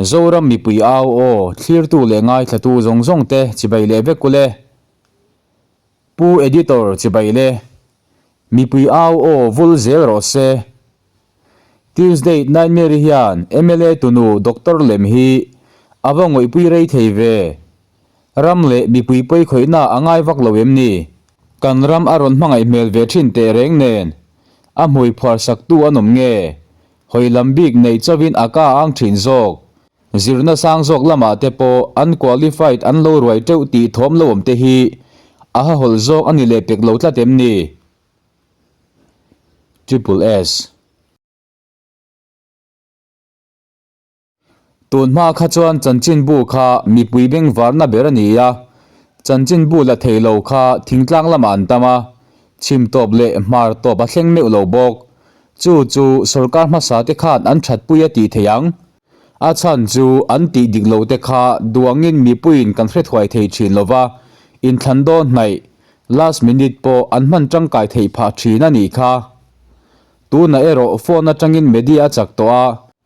Zoram mipui au aw, thlirtu leh ngaithlatu zawng zawng te chibai leh vek ule. Pu Editor chibai le. Mipui au aw vul zel rawh se. Tuesday Nightmare hian mla tunu Doctor lem hi a va ngawihpui rei thei ve. Ram leh mipui pawi khawihna a ngai vak lo em ni? Kan ram a rawn hmangaih hmel ve thin teh reng nen a hmui phuar saktu an awm nge? Hawi lam bik neih chauhin a ka ang thin zawk. Zirna sang zawk lamah te pawh an qualified an lo ruai teuh tih thawm lo awm te hi a hahawlh zawk a ni leh pek lo tlat em ni? Triple S. Tun hma kha chuan chanchinbu kha mipui bengvarna ber a ni a, chanchinbu la thei lo kha thingtlang lamah an tam a, chhim tawp leh hmar tawp a thleng meuh lo bawk. Chu chu sorkar hmasa te khan an thatpui a tih theih ang. A chhan chu an tih dik lo te kha duangin mipuiin kan hre thuai thei thin lo va, inthlan dawn hnaih, last minute, pawh an hman tangkai theih phah thin a nih kha. Tunah erawh phone atangin media a chak tawh a,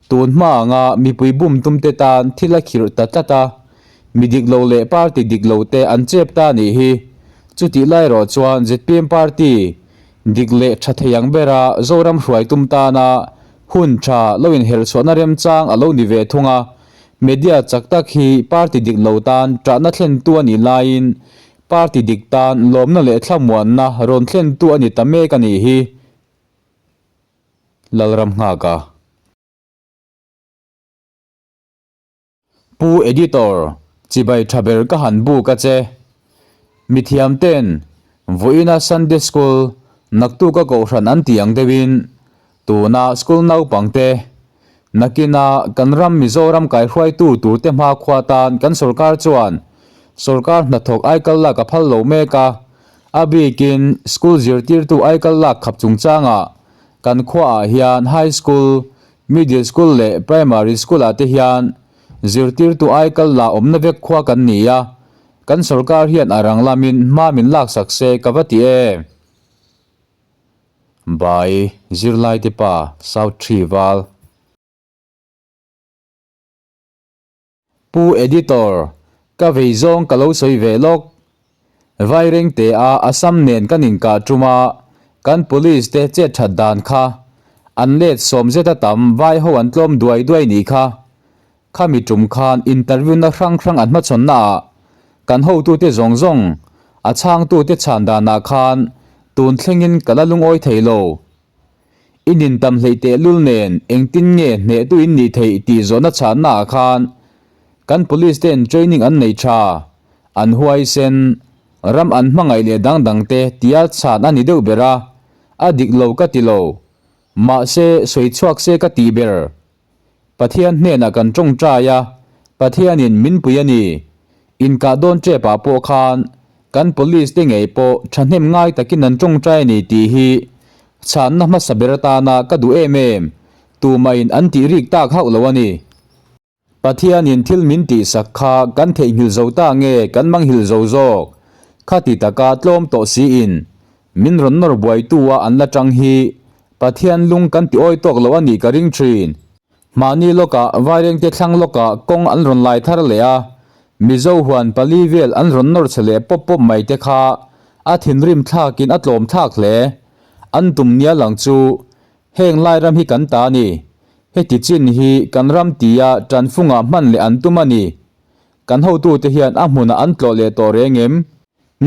tun hma anga mipui bum tumte tan thil a khirh ta tlat a, mi dik lo leh party dik lo te an chep ta nih hi. Chutih lai erawh chuan zpm party dik leh tha thei ang bera Zoram hruai tum tana hun tha lo inherh chhuahna remchang a lo ni ve thung a, media chak tak hi party dik lo tan tahna thlentu a nih laiin party dik tan lawmna leh thlamuanna rawn thlentu a ni ta mek a nih hi. Lalram nghak a. Pu Editor, chibai tha ber ka han buk a che. Mithiam ten vawiina Sunday School naktuka kohhran an tih ang deuhin tuna school naupang te nakina kan ram Mizoram kaihruaitu turte hmakhua tan kan sorkar chuan sorkar hnathawk aikal lak a phal lo mek a, A bikin school zirtirtu aikal lak khap chungchangah kan khuaah hian high school, middle school leh primary school ah te hian zirtirtu aikal la awmna vek khua kan ni a, kan sorkar hian a rang lamin hma min laksak se ka va ti em? By Zirlaite Pa South Tree Val. Pu Editor, ka vei zawng ka lo sawi ve lawk. Vairengte a Assam nen kan inkah tum a, kan police te chet that dan kha an let sawm zet a tam vai ho an tlawm duai duai nih kha. Khami tum khan interview na hrang hrang an hmachhawn na ah kan hotute zawng zawng a chhangtute chhan dan ah khan tun thlengin ka la lungawi thei lo. I nin tam hleih tehlul nen engtin nge hnehtu in nih theih tih zawhna chhanna ah khan kan police ten training an nei tha, an huaisen, ram an hmangaih leh dang dang te tia chhan a ni deuh ber a, a dik lo ka ti lo. Mahse sawi chhuak se ka tih ber. Pathian hnenah kan tawngtai a, Pathianin min pui a ni. Inkah dawn tepah pawh khan kan police te ngei pawh thahnem ngai takin an tawngtai a ni tih hi chhanna hmasa ber atana ka duh em em, tumahin an tih rik tak hauh lo a ni. Pathianin thil min tihsak kha kan theihnghilh zo ta nge kan manghilh zo zawk? Khati taka tlawm tawh siin min rawn nawr buaitu a an la tang hi Pathian lung kan ti awi tawk lo a nih ka ring thin. Mahni lawkah Vairengte thlang lawkah kawng an rawn lai thar leh a, Mizo huan pali vel an rawn nawr chhe leh pawp pawp mai te kha a thinrim thlakin a tlawm thlak hle. An tum nia lang chu heng lai ram hi kan ta a ni. Heti chin hi kan ram tia tanfungah hman leh an tum a ni. Kan hotute hian a hmunah an tlawh leh tawh reng em?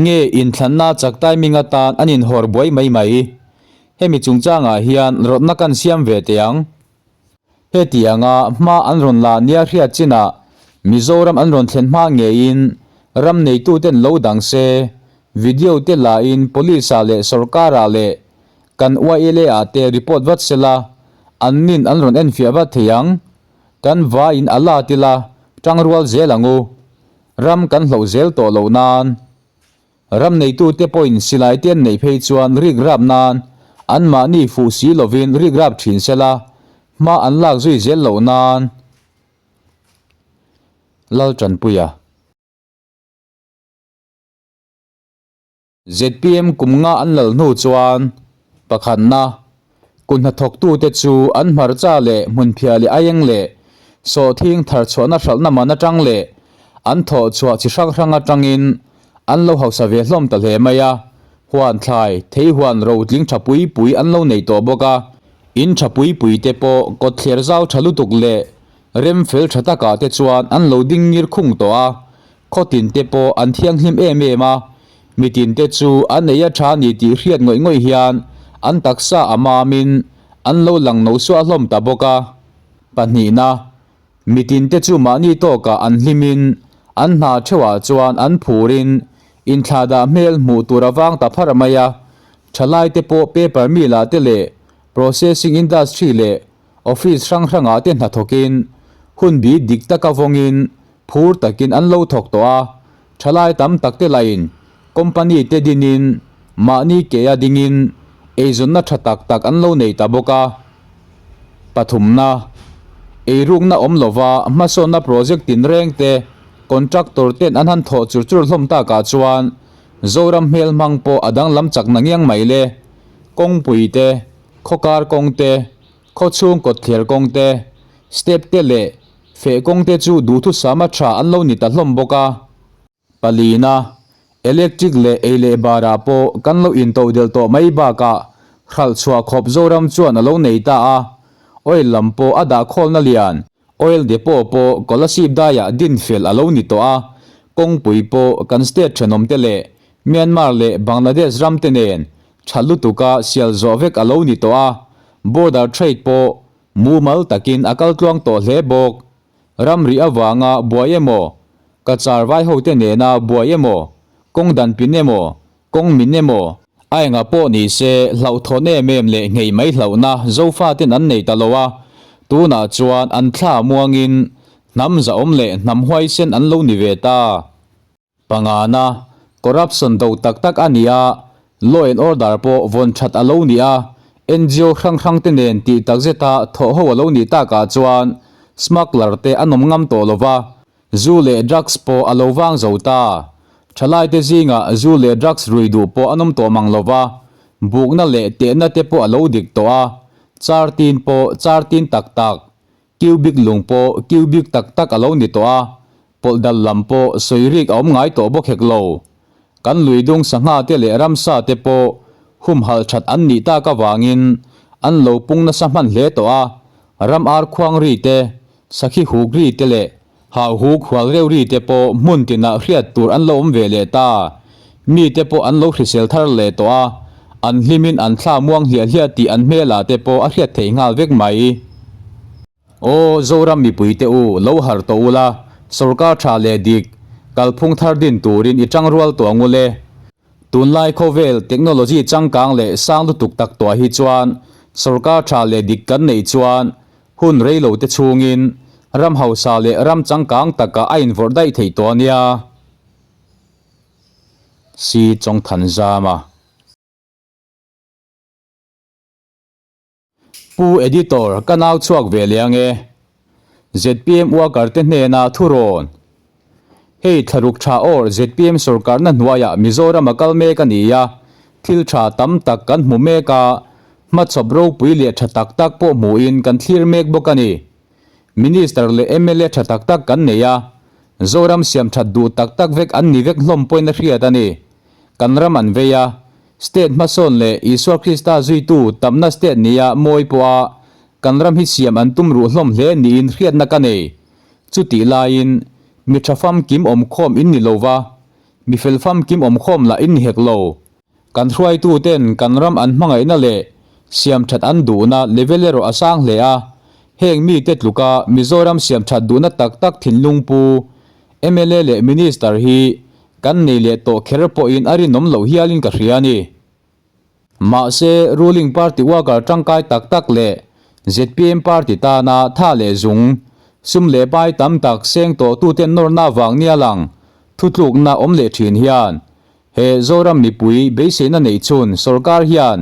Nge inthlanna chak timing atan an inhawr buai mai mai? Hemi chungchangah hian rawtna kan siam ve teh ang. Hetianga hma an rawn la nia hriat chinah Mizoram an rawn thlen hma ngeiin ram neituten lo dang se, video te lain police ah leh sorkar ah leh kan YLA ah te report vat sela an nin an rawn enfiah vat thei ang. Kan vaiin a la tila tangrual zel ang u. Ram kan hloh zel tawh loh nan ram neitute pawhin silai te an neih phei chuan rik rap nan anmahni fuh si lovin rik rap thin sela hma an lak zui zel loh nan Laltanpuia. Zpm kum nga an lal hnu chuan pakhatna kut hnathawktute chu an hmarcha leh hmunphiah leh aieng leh Sawhthing tharchhuahna hralhna man atang leh an thawhchhuah chi hrang hrang atangin an lo hausa ve hlawm ta hle mai a, huan thlai, thei huan rotling tha pui pui an lo nei tawh bawk a. In tha pui pui te pawh kawtthler zau tha lutuk leh rem fel tha takah te chuan an lo ding ngir khung tawh a, khawtin te pawh an thianghlim em em a, mitin te chu an ei a tha ni tih hriat ngawih ngawih hian an taksa a mamin an lo lang no suah hlawm ta bawk a. Pahnihna, mitin te chu mahni tawkah an hlimin an hna theuhah chuan an phurin inthlahdah hmel hmuh tur a vang ta pharh mai a, thalai te pawh paper mill ah te leh processing industry leh office hrang hrangah te hna thawkin hun bi dik taka vawngin phur takin an lo thawk tawh a, thalai tam tak te lahin company te dinin mahni ke a dingin eizawnna tha tak tak an lo nei ta bawk a. Pathumna, eirukna awm lova hmasawnna project tinreng te contractor ten an han thawh chur chur hlawm takah chuan Zoram hmel hmang pawh a danglam chak na ngiang mai le. Kawngpui te, khawkar kawng te, khawchhung kawtthler kawng te, step te leh feh kawng te chu duhthusama tha an lo ni ta hlawm bawk a. Palina, electric leh ei leh barah pawh kan lo intodelh tawh mai bakah hralh chhuah khawp Zoram chuan a lo nei ta a, oil lam pawh a dah khawlna lian, oil depot pawh Kolasib daiah din fel a lo ni tawh a, kawngpui pawh kan state thenawmte leh Myanmar leh Bangladesh ramte nen tha lutuka sial zawh vek a lo ni tawh a, border trade pawh mumal takin a kal tluang tawh hle bawk. Ramri avanga buai emaw, Cachar vai hote nena buai emaw, kawng dan pin emaw, kawng min emaw, a enga pawh ni se hlauhthawn em em leh nghei mai hlauhna Zofaten an nei ta lo a, tunah chuan an thla muangin hnam zahawm leh hnam huaisen an lo ni ve ta. Pangana, corruption do tak tak a ni a, law and order pawh vawn that a lo ni a, ngo hrang hrang te nen tih tak zeta thawh ho a lo nih takah chuan smuggler te an awm ngam tawh lo va, zu leh drugs pawh a lo vang zo ta. Thalai te zingah zu leh drugs rui duh pawh an awm tawh mang lo va, bukna leh tehna te pawh a lo dik tawh a, char tin pawh char tin tak tak, Cubic lung pawh cubic tak tak a lo ni tawh a, pawlh dal lam pawh sawi rik a awm ngai tawh bawk hek lo. Kan luidung sangha te leh ramsa te pawh humhalh that an nih tak avangin an lo pung nasa hman hle tawh a, ram ar khuang ri te, sakhi huk ri te leh hauhuk hual reuh ri te pawh hmun tinah hriat tur an lo awm ve leh ta. Mi te pawh an lo hrisel thar leh tawh a, an hlimin an thla muang hliah hliah tih an hmelah te pawh a hriat theih nghal vek mai. Aw Zoram mipui te u, lo harh tawh ula, sorkar tha leh dik, kalphung thar din turin i tangrual tawh ang ule. Tunlai khawvel technology changkang leh sang lutuk tak tawh hi chuan sorkar tha leh dik kan neih chuan hun rei lo te chhungin ram hausa leh ram changkang takah a invawrh daih theih tawh a nia. Si Chawngthanzama. Pu Editor, ka nau chhuak ve leh ang e. Zpm worker te hnena thurawn. Hei thlaruk tha awr zpm sorkarna hnuaiah Mizoram a kal mek a ni a, thil tha tam tak kan hmu mek a, hmachhawp ropui leh tha tak tak pawh hmuhin kan thlir mek bawk a ni. Minister leh mla tha tak tak kan nei a, Zoram siam that duh tak tak vek an ni vek hlawm pawhin a hriat a ni. Kan ram an vei a, State hmasawn leh Isua Krista zuitu tamna state nia mawi pawha kan ram hi siam an tum ruh hlawm hle niin hriatna ka nei. Chutih laiin, mi tha famkim awmkhawm in ni lova, mi fel famkim awmkhawm lah in ni hek lo. Kan hruaituten kan ram an hmangaihna leh siam that an duhna level erawh a sang hle a, heng mite tluka Mizoram siam that duhna tak tak thinlung pu mla leh Minister hi Kan nei leh tawh kher pawhin a rinawm loh hialin ka hria a ni. Mahse, ruling party worker tangkai tak tak leh zpm party tana tha leh zung, sum leh pai tam tak seng tawhtute nawrna vang nia lang thutlukna awm leh thin hian he Zoram mipui beiseina neih chhun sorkar hian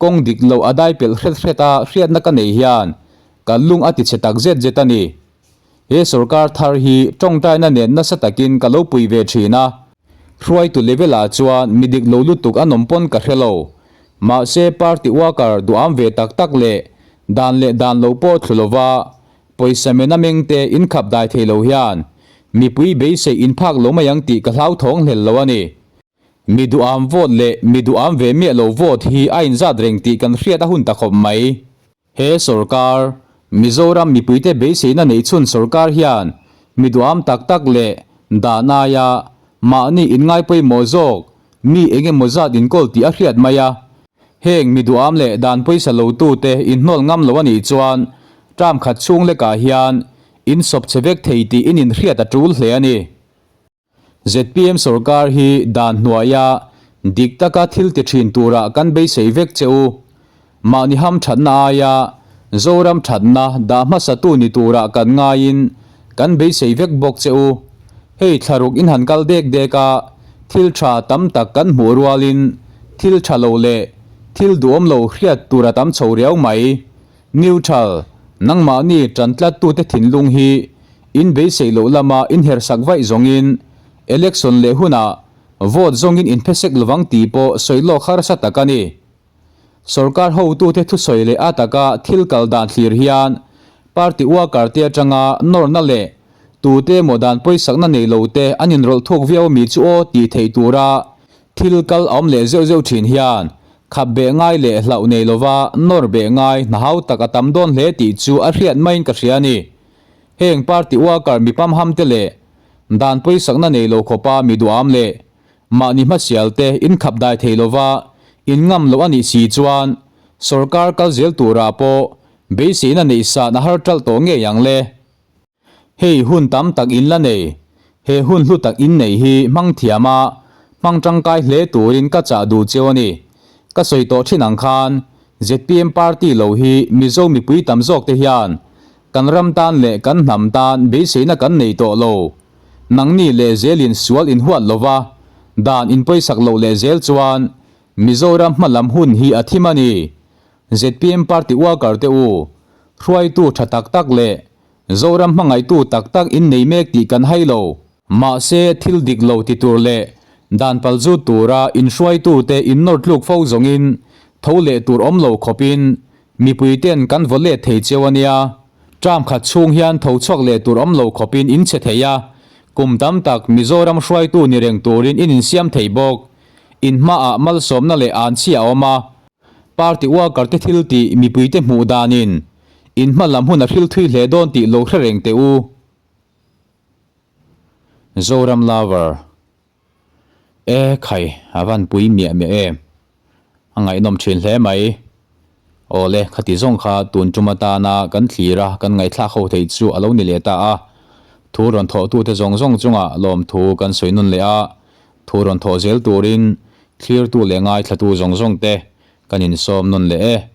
kawng dik loh a dai pelh hret hret a hriatna ka nei hian ka lung a tichhe tak zet zet a ni. He sorkar thar hi tawngtaina nen nasa takin ka lo pui ve thin a, hruaitu level ah chuan mi dik lo lutuk an awm pawn ka hre lo. Mahse party worker duham ve tak tak leh dan leh dan lo pawh thlu lova Pawisa mena mengte in khap dai thei lo hian mipui beisei in phak lo mai ang tih ka hlauthawng hlel lo a ni. Mi duham vote leh mi duham ve miah lo vote hi a inzat reng tih kan hriat a hun ta khawp mai. He sorkar, Mizoram mipuite beiseina neih chhun sorkar hian mi duham tak tak leh dan aia mahni inngai pawimawh zawk mi eng emaw zat inkawl tih a hriat mai a. Heng mi duham leh dan pawisa lotute inhnawl ngam lo a nih chuan term khat chhung lekah hian insawp che vek thei tih in inhriat a tul hle a ni. Zpm sorkar hi dan hnuaia dik taka thil ti thin turah kan beisei vek che u. Mahni ham thatna aia Zoram thatna dah hmasatu ni turah kan ngaiin kan beisei vek bawk che u. Hei thlaruk in han kal dek dek a, thil tha tam tak kan hmuh rualin thil tha lo leh thil duhawm lo hriat tur a tam chho riau mai. Neutral, nangmahni tan tlattute thinlung hi In beisei loh lama in hersak vaih zawngin election leh hunah vote zawngin in phesek lovang tih pawh sawi lawk harsa tak a ni. Sorkar hotute thusawi leh a taka thil kal dan thlir hian party worker te atanga nawrna leh tute emaw dan pawisakna nei lo te an inrawlh thuk viau ami chu aw tih theih tura thil kal a awm leh zeuh zeuh thin hian khap beh ngai leh hlauh nei lova nawr beh ngai hna hau tak a tam dawn hle tih chu a hriat maiin ka hria a ni. Heng party worker mi pamham te leh dan pawisakna nei lo khawpa mi duham leh mahni hmasial te in khap dai thei lova in ngam loh a nih si chuan sorkar kal zel turah pawh beiseina neih san a har ṭalh tawh ngei ang le. Hei hun tam tak in la nei, he hun hlu tak in nei hi hmang thiam a, hmang ṭangkai hle turin ka chah duh cheu a ni. Ka sawi tawh ṭhin ang khan zpm party lo hi Mizo mipui tam zawk te hian Kan ram tan leh kan hnam tan beiseina kan nei tawh lo. Nangni leh zelin sual inhuat lova, dan inpawisak loh leh zel chuan Mizoram hma lam hun hi a thim a ni. Zpm party worker te u, hruaitu tha tak tak leh Zoram hmangaihtu tak tak in nei mek tih kan hai lo. Mahse thil dik lo ti tur leh dan pal zut tura inhruaitute innawr tluk fo zawngin tho leh tur awm lo khawpin Mipui ten kan vaw let thei cheu a nia. Term khat chhung hian tho chhuak leh tur awm lo khawpin in che thei a, kum tam tak Mizoram hruaitu ni reng turin in insiam thei bawk. In hmaah malsawmna leh anchhi a awm a, party worker te thil tih mipui te hmuh danin in hma lam hun a hril thui hle dawn tih lo hre reng teh u. Zoram Lover. E khai, a van pui miah miah em. A ngaihnawm thin hle mai. Awle, khati zawng kha tun tum atana kan thlir a, kan ngaihthlak ho theih chu a lo ni leh ta a. Thu rawn thawhtute zawng zawng chungah lawmthu kan sawi nawn leh a, thu rawn thawh zel turin thlirtu leh ngaithlatu zawng zawng te kan insawm nawn leh e.